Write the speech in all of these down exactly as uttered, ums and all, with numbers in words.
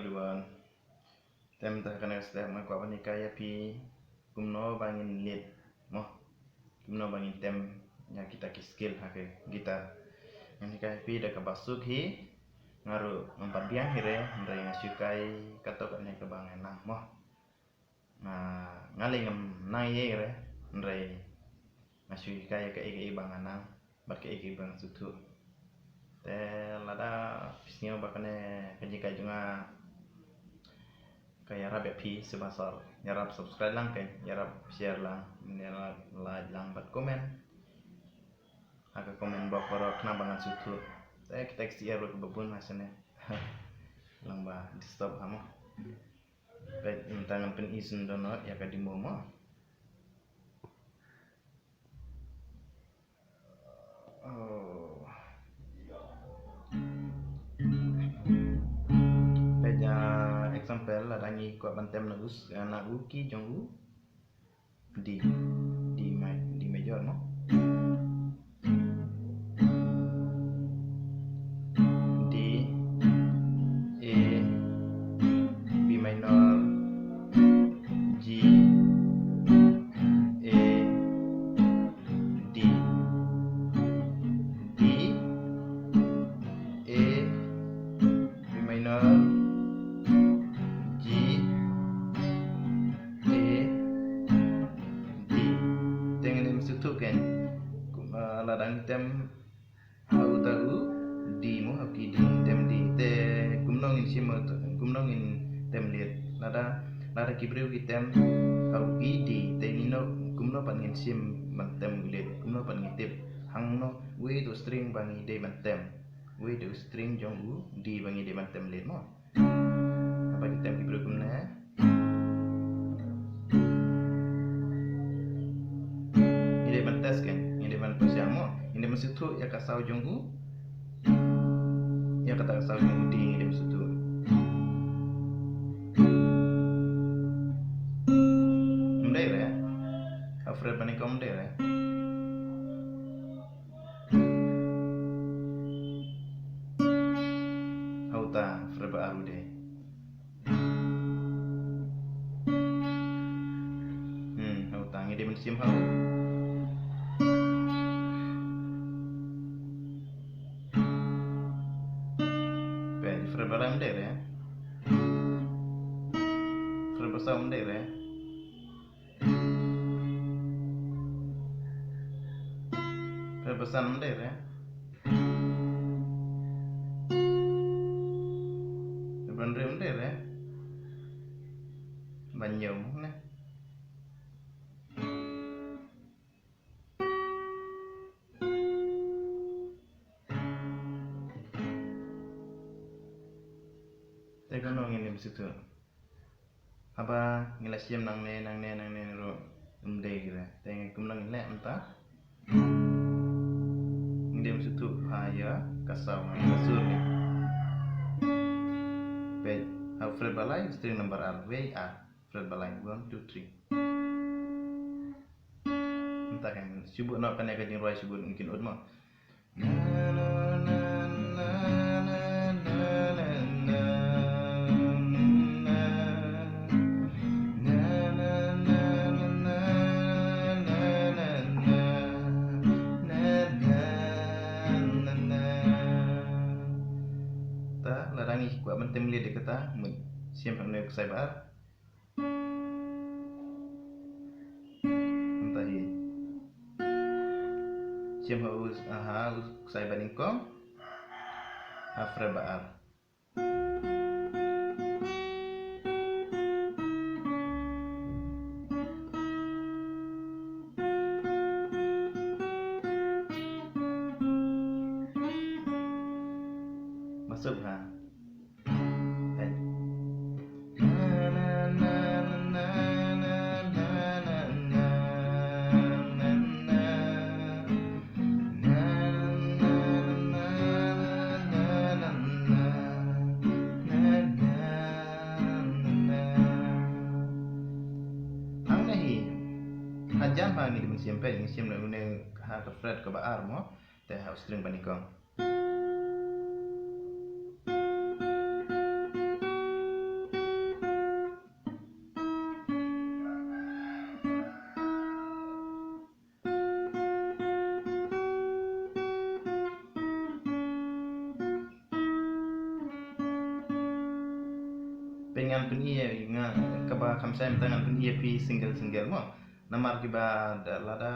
Everyone. Te mynta ha kane ka step nga kwah ban hikai ïa phi kumno ba ngin leit mo. Kumno ba ngin tem ïa kita ki scale ha ka guitar. Ngan hikai ïa phi da kaba suk hi. Nga ruh ngam pat biang hi re, hynrei nga shu hikai kato kane kaba nga nang mo. Nga, nga lei ngam nang ïa re, hynrei nga shu hikai ïa kaei kaei ba nga nang bad kaei kaei ba nga sngewthuh. Te lada phi sngew ba kane ka jinghikai jong nga ka ïarap ïa phi, sngewbha sa ïarap subscribe lang, ka ïarap share lang, ïarap like lang bad comment ha ka comment box baroh khnang ba ngan sngewthuh. Te kita ki syiar ruh kiba bun ha shane. Lang ba disturb ha mo. Peit, mynta ngan pyni shen dohnud ïa ka demo mo. Oh. Peit, ah, example, lada ngi kwah ban tem na u s-, na u key jong u D, D ma-, D major mo. D, A, B minor, G, A, D, D, A, B minor, G, A, D. Te ngin ym sngewthuh kein. Kum, ah, lada ngi tem ha uta u D mo, ha u key D, tem D. Te kumno ngin shim, kumno ngin tem lead. Lada, lada ki briew ki tem ha u key D, te ngin ïoh kumno pat ngin shim ban tem lead, kumno pat ngin tip hangno uwei u string ba ngi dei ban tem. Uwei u string jong u D ba ngi dei ban tem lead mo. Haba ki tem ki briew kumne, ngi dei ban test kein, ngi dei ban pyrshang mo, ngi dei ban sngewthuh ïa ka saw jong u. Ïa kata ka saw jong u D ngi dei ban sngewthuh. Ym dei re. Ha u fret ba nyngkong ym dei re. Ha uta fret ba ar u dei. Hmm, ha uta ngi dei ban shim ha u. Peit, fret ba lai ym dei re. Fret ba saw ym dei re. Fret ba san ym dei re. Fret ba hynriew ym dei re. Ba hynñiew mo ne. Te kumno ngin ym sngewthuh. Haba ngi la shim nangne, nangne, nangne ruh ym dei re. Te ngi kumno ngin leh mynta? Ngi dei ban sngewthuh ha ïa ka saw, ha ka sur ne. Peit, ha u fret ba lai, string number ar, wei ar, fret ba lai, one, two, three. Mynta kan shu bud noh kane ka jingrwai shu bud, ngin ud mo. Ta, lada ngi kwah ban tem lead ïa kata, mut shim hangne u ksai ba ar. Mynta hi. Shim ha u, ha u ksai ba nyngkong. Ha fret ba ar. Masuk ha. Hangne hi. Hajan ha ngi dei ban shim, peit ngi shim na une ha ka fret kaba ar mo. Te ha u string ba nyngkong. Pynïar pynïar nga kaba kham shai mynta ngan pynïar phi single single mo. Namar kiba da lada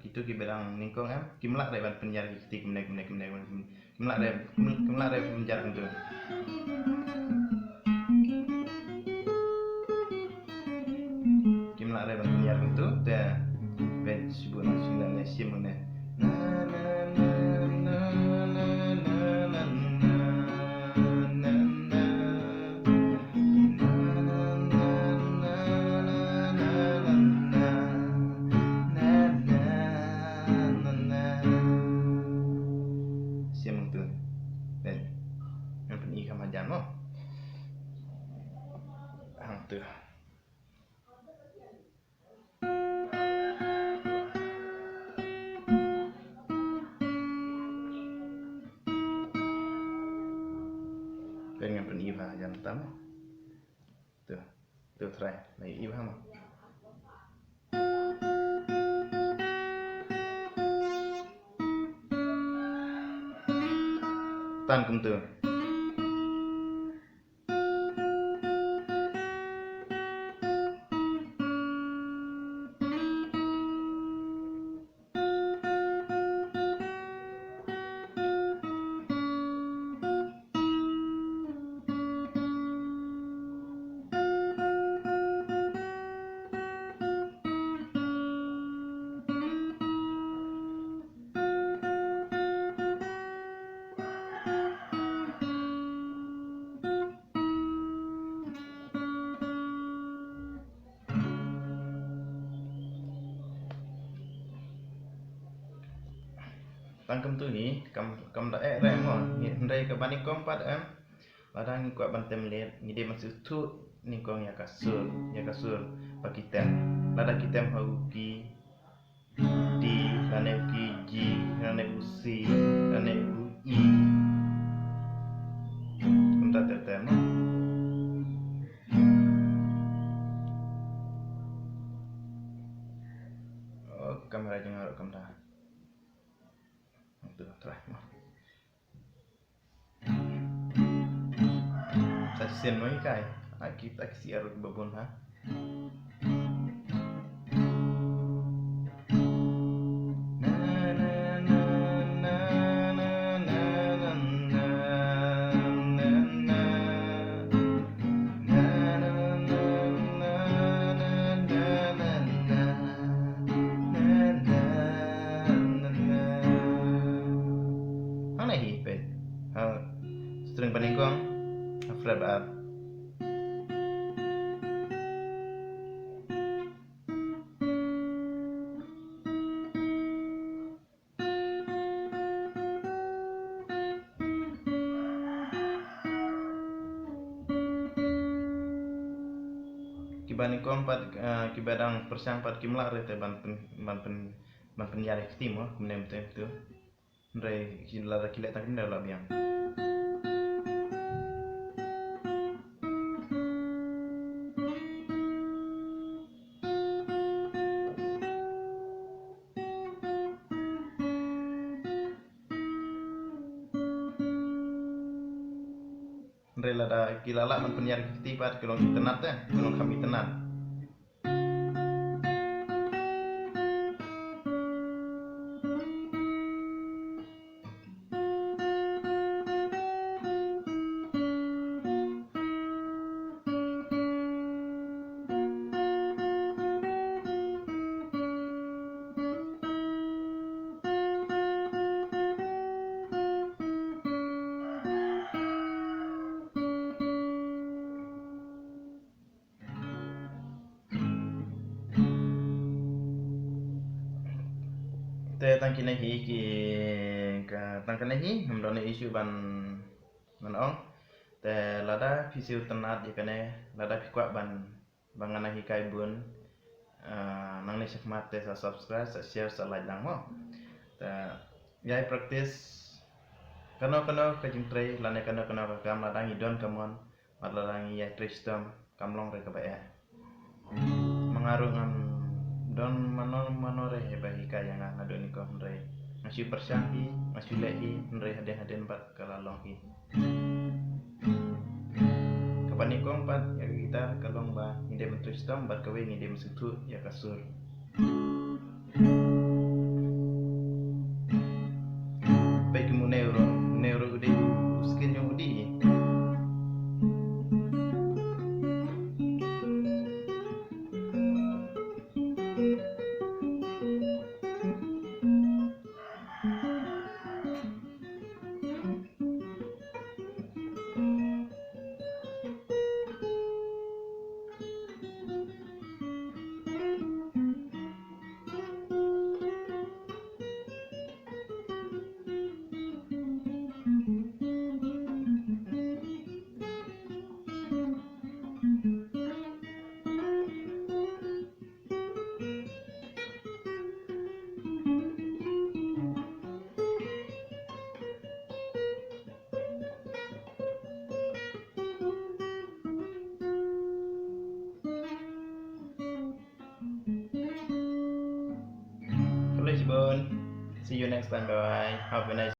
kitu kiba dang nyngkong em kim lah re ban pynïar ki kti kumne kumne kumne kumne. Kim lah re kim lah re ban pynïar kumtu. Kim lah re ban pynïar kumtu te. Peit shu buh na shu ne ne shim ne. Na na na na na na na na na. Siam hangtu. Peit. Ngan pyni kham hajan mo. Hangtu. Peit ngan pyni ba hajan tam. Tu. Tu trai. Nai i ba mo. Tan kumtu. Tang kumtu hi, kam, kam da eh rem mo. Ngi hynrei ka bani kong pat em. Lada ngi kwah ban tem leh, ngi dei ban shu thuh nyngkong ïa ka sur, ïa ka sur ba ki tem. Lada ki tem ha u key D, lane u key G, lane u C, lane u E. Kumta ter ter mo. Oh, kamera jong nga ruh kumta. Tu, try mo. Sa sien mo hikai. Aki, aki si arut babun ha. Hangne hi peit. Ha string ba nyngkong, ha fret ba ar. Kiba nyngkong pat, eh, kiba dang pyrshang pat kim lah re te ban pyn, ban pyn, ban pynïar ïa kti mo, kumne mynta tu. Hynrei ki lada ki leh tang kumne la biang. Hynrei lada ki la lah ban pynïar ki kti pat ki long itynnad te, ki long kham itynnad. Te tang kine hi ki, ka, tang kine hi ngam don issue ban, ban ong. Te lada phi shu tynnad ïa kane, lada phi kwah ban, ban ngan hikai bun, ah, nangne shakhmat te sa subscribe, sa share, sa like lang mo. Te ïai practice kano kano ka jingtrei lane kano kano ka kam, lada ngi don ka mon, bad lada ngi ïai trei shitom, kam long re kaba eh. Ma nga ruh ngam don mano mano re haba hikai ïa nga naduh nyngkong, hynrei nga shu pyrshang hi, nga shu leh hi, hynrei hadien hadien pat ka la long hi. Ka Pynïakong pat ïa ka guitar ka long ba ngi dei ban tuid shitom bad kawei ngi dei ban sngewthuh ïa ka sur. Peit kum u neu ruh, u neu ruh u dei u skin jong u dih. Khublei shibun. See you next time. Bye bye. Have a nice